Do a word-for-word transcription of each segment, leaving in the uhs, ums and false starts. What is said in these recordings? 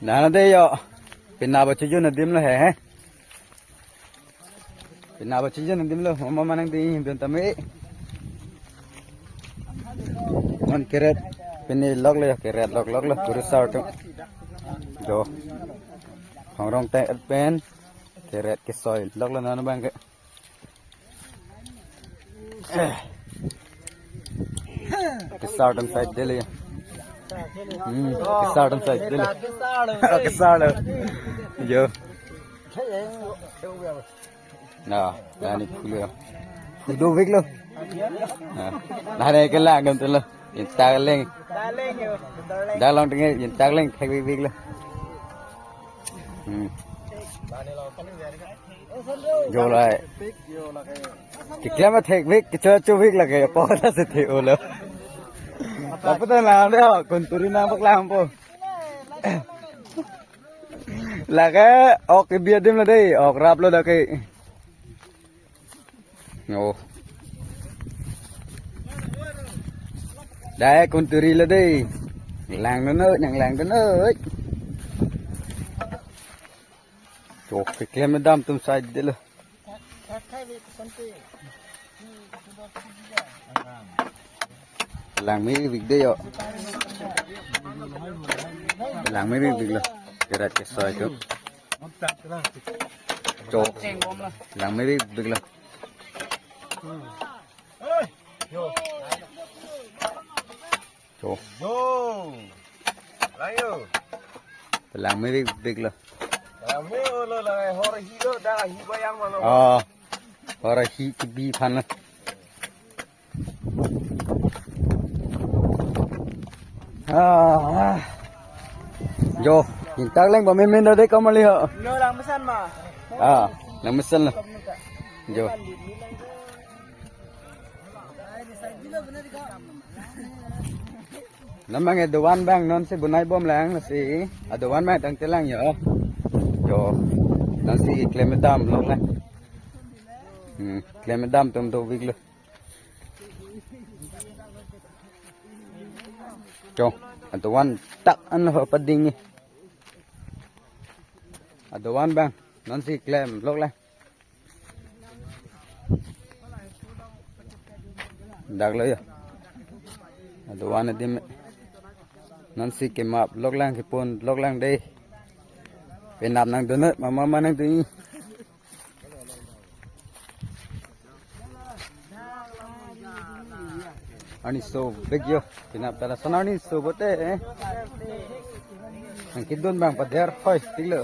Nana de yo. Penap achijun adim lo he, he. Penap achijun adim lo. Mama manang di him pen tame. Non keret. Pini lok lo yo, keret lok lok lo. Kurusar atum. Jo. Khongrong te pen. Keret kesoi lok lo non abang ke. Kesar atum side dele. Hmm, kesar atum side dele. Kesar lo. Jo. Na, na ni phulo. Phu dovek lo. Na, na ni kelang kan tu lo. Intak leng. Dak long tenge intak leng thekvekvek lo. Hmm. Jo lai. Keklem thekvek, kecho chovek lake, po ta si the-o lo. Lapu ta nang de ho, kunturi nangpaklang po. Lake, ok kebi adim lo de, ok rap lo lake. Oh. Dai kunturi lo de. Lang no, nang lang no. Chok keklem dam atum side dele. Langmevek de yo. Langmevek lo. Keret kesoi atum. Chok. Langmevek lo. Chok. Yo. Layo. Langmevek lo. Langme olo la hor hilo da hi bayang mano. Oh. Hor hi kebi aphan lo. Ah. Jo, intak leng ba memen do de kamali ho. No lang mesen ma. Ah, lang mesen lo. Jo. Namang adovan abang non si bonai bom lang si. Adovan abang tangte lang yo. Jo. Non si klem dam lok lang. Hmm, klem dam atum dovek lo. Jo, adovan tak an ho pading ni. Adovan abang, non si klem lok lang. Dak lo yo. Adovan adim. Non si kemap lok lang, kepon lok lang de. Penap nangdun, mama manang dun. Arni sovek yo, penap ta lason arni so bote, eh. Nang kedun abang pader hoi, tik lo.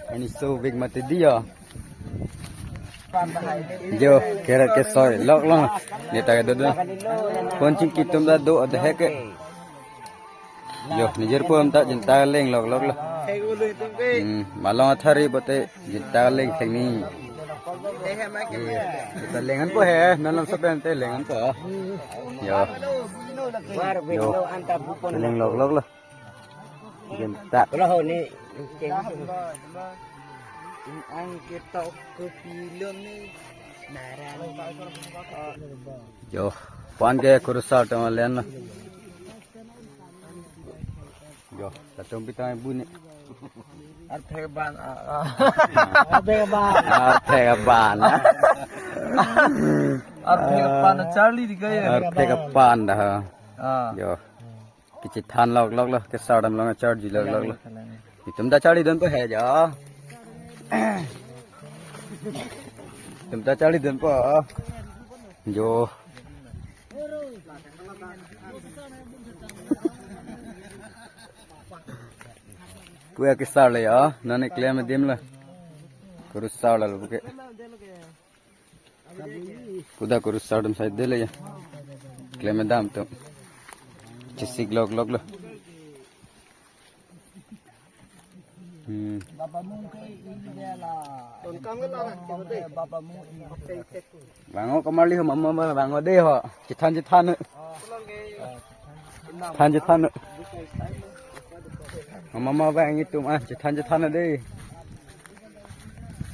Arni sovek mati di yo. Jo, keret kesoi lok lo. Ne ta kedun. Pon chingki atum ta do adhe ke. Jo, nijir pon ta jinta leng lok lok lo. Hmm, malong athari bote jinta leng thek ni. Jinta leng an po he, non lam sapen te leng an po. Jo. Jo. Leng lok lok lo. Jinta. Ang ketok ke pilon ni. Jo, pan ke kurusar tong len. Jo, latum pitang bu ni. Arthe ban, ah, ah. Arthe ban. Arthe ban. Arthe ban charli di kaya. Arthe ban dah. Ah. Jo. Kechethan lok lok lo, kesar dam long charge lok lok lo. Itum ta charli dun po he jo. Itum ta charli dun po. Jo. Puya kesar le ya, nane klem adim la. Kurusar la lo ke. Puda kurusar atum side dele ya. Klem dam atum. Chesik lok lok lo. Hmm. Bang-o kamarli ho, mama, mama, bang-o de ho. Chethan, chethan. Chethan, chethan. Mama, mama, bang itum, ah, chethan, chethan de.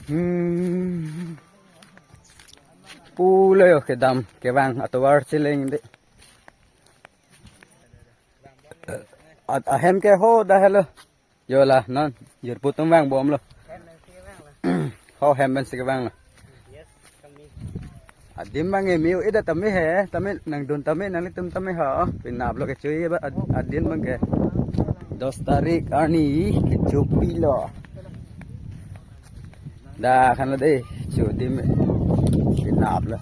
Hmm. Pulo yo kedam, kevang, atovar cheleng de. At ahem ke ho da helo. Jo la non, jirpo atum vangbomlo. Ho hem pensi kevanglo. Adim abang e miu ida tame he, tame nangdun tame nanglitum tame ho. Penaplo kechui ba ad-, adim abang ke. Dos tarik arni kechopilo. Da khan lo dei, chu adim penaplo.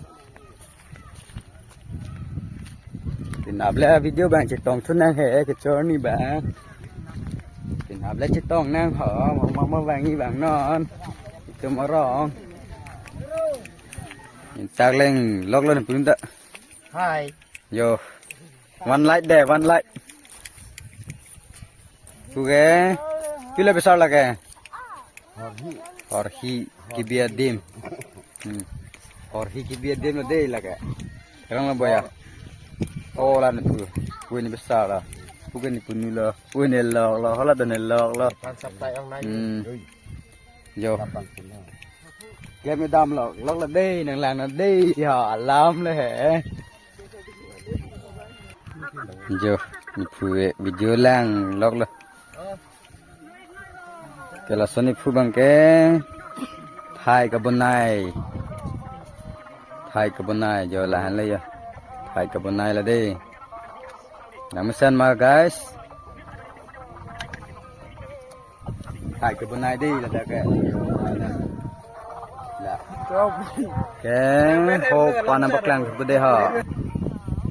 Penap le video abang chetong thu nang he, kechor ni abang. Penap le chetong nang ho, mama mama vangi vangnon. Itum arong. Intak leng lok lo ni pun ta. Hi. Yo. One like de, one like. Puke. Pila besar lake? Horhi. Horhi kibi adim. Hmm. Horhi kibi adim lo dei lake. Kerang lo boya. Oh, la ni pu. Pu ni besar la. Pu ke ni punu lo. Pu ni lok lo. Hola do ni lok lo. Pan sap tai ang nai. Hmm. Jo. Klem damlo. Lok lo dei nanglang lo dei. Ya, alam le he. Jo, ni phu e video lang lok lo. Ke lason ni phu abang ke thai kabonai. Thai kabonai jo lahan le jo. Thai kabonai la dei. Nang mesen ma guys. Thai kabonai dei ladak ke. La. Ke ho pan abang paklang ke dei ho.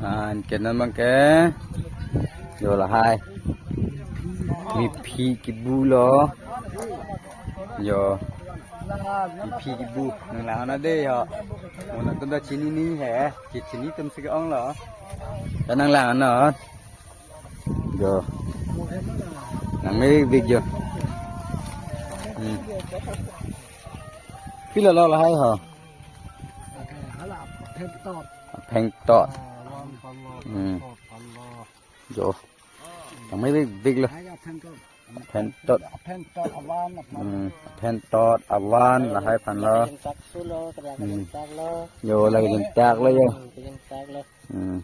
An ke non abang ke. Jo lahai. Mephi kebu lo. Jo. Mephi kebu. Nanglang non dei ho. Mo nangtum ta chinine he. Chi-, chini atum si ke-ong lo. Ta nanglang non. Jo. Nang me big jo. Hmm. Pila lo lahai ho? Hala, phengtot. Phengtot. Ah, wan palo, hmm. Phengtot palo. Jo. Nang me big big lo. Hai ka phengtot. Phengtot. Phengtot awan, awan. Hmm. Phengtot awan lahai aphan lo. Jintak sulo, terang hmm. Jintak lo. Jo, lagi jintak lo jo. Hmm, jintak lo. Hmm.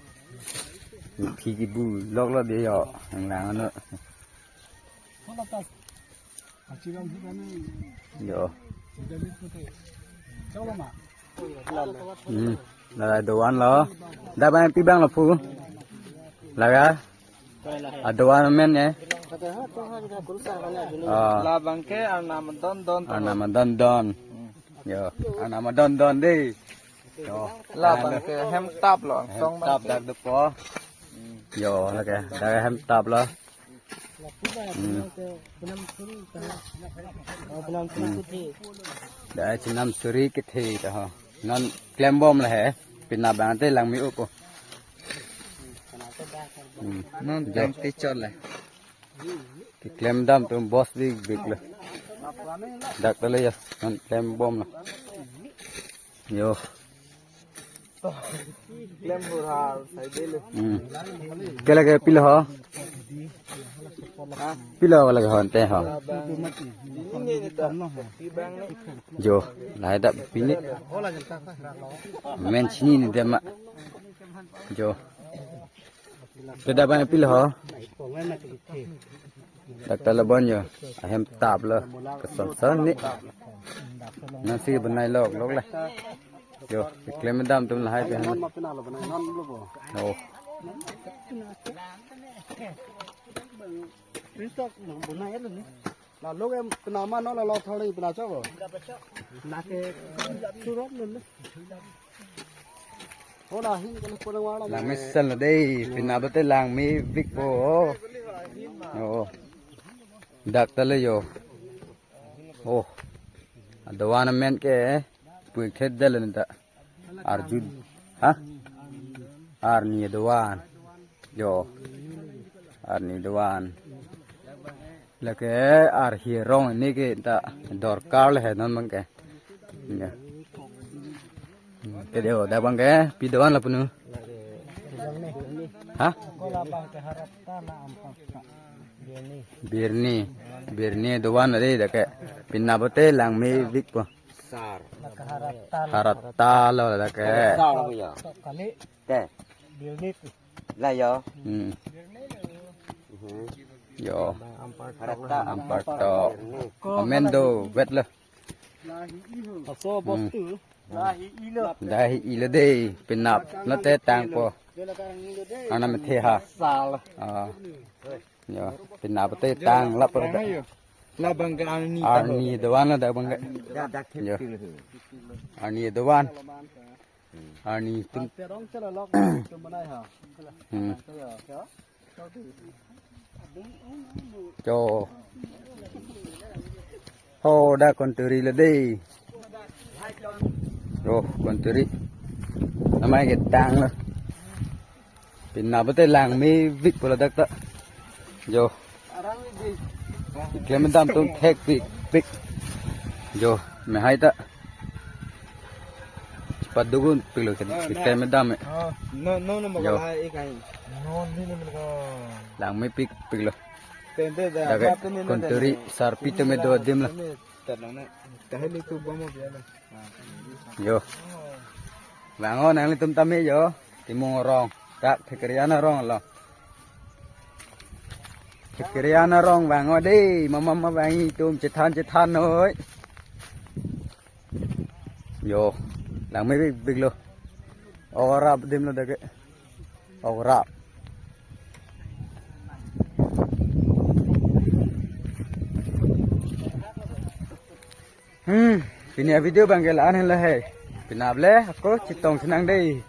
Mephi kebu lok lo dei jo. Nanglang non. Jo. Hmm. Lahai doan lo. Dak abang pi abang lo phu. Lahai. Adoan amen e. Ah. Labang ke arnam adon don. Arnam adon don. Jo. Arnam adon don dei. Jo. Labang ke hem tap lo, hem song tap bang. Dak dopo. Jo, lake. Dak hem tap lo. Hmm. Dak chenam suri kethe ta ho. Non klembom la he. Penap abang te lang mi upo. Hmm. Non jo. Tang te chot le. Keklem dam atum bos big big lo. Dak ta le jo. Non klembom lo. Jo. Klem hur har, sai de le. Hmm. Ke lake pilo ho? Ha? Pilo lake ho ante ho? Ini ni ta. Pi abang ni. Jo, lahai dak pini. Men chinine dei ma. Jo. Ke dak abang pilo ho? Dak ta labon jo. Ahem tap lo. Keson son ni. Nangsi bonai lok lok le. Jo, keklem dam atum lahai pe. Oh. La lok em penama no la lok thori pena cho bo. La ke surop lo le. Hola hin ke pura wala. Lang mesen lo dei, penap te lang me bik po. Oh. Dak ta le jo. Oh. Adoan amen ke. Puik thet dal nta. Arjun. Ha? Arni doan. Jo. Arni doan. Lake arhi arong ni ke ta dorkar le he non abang ke. Ya. Ke dei ho, dak abang ke, pi doan la punu. Ha? Birni. Birni doan dei dak ke. Penap te lang me bik po. Sar. Harap ta lo dak ke. Sar lo ya. Te. La ya. Hmm. Mhm. Yo. Ampar tok. Amen do, vet lo. Aso bos tu. Dah hi ilo dei, penap nate tangpo. Arnam the ha. Sal. Ah. Yo, penap te tang lap pada. Labang ke arni. Arni doan lo dak bang ke. Yo. Arni doan. Arni tum. Terong chala lok tum manai ha. Hmm. Cho. Ho dak konturi lo dei. Yo, konturi. Namai ke tang lo. Penap te langmepik pu ladak ta. Yo. Keklem dam atum thekpikpik. Yo, me hai ta. Chepadugunpik lo ke, keklem dam e. Ah, no, no, no, Yo. Magalai ikai. No, no, no, no. Langmepikpik lo. Tende da, Dak ke da, tende da, konturi tende. Sarpi atum do adim lo. Tende da, tende. Tahai le tu bomo biya lo. Yo. Vang-o nanglitum tame yo. Timung arong. Dak Thekri-an arong lo. Thekri-an arong vang-o dei. Mama mama vang-i atum chethan chethan noi. Yo. Langmepikpik lo. Ora adim lo dak ke. Ora. Hmm, pini avideo bang ke la-an henlo he. Penap le, ako chetong chenang dei.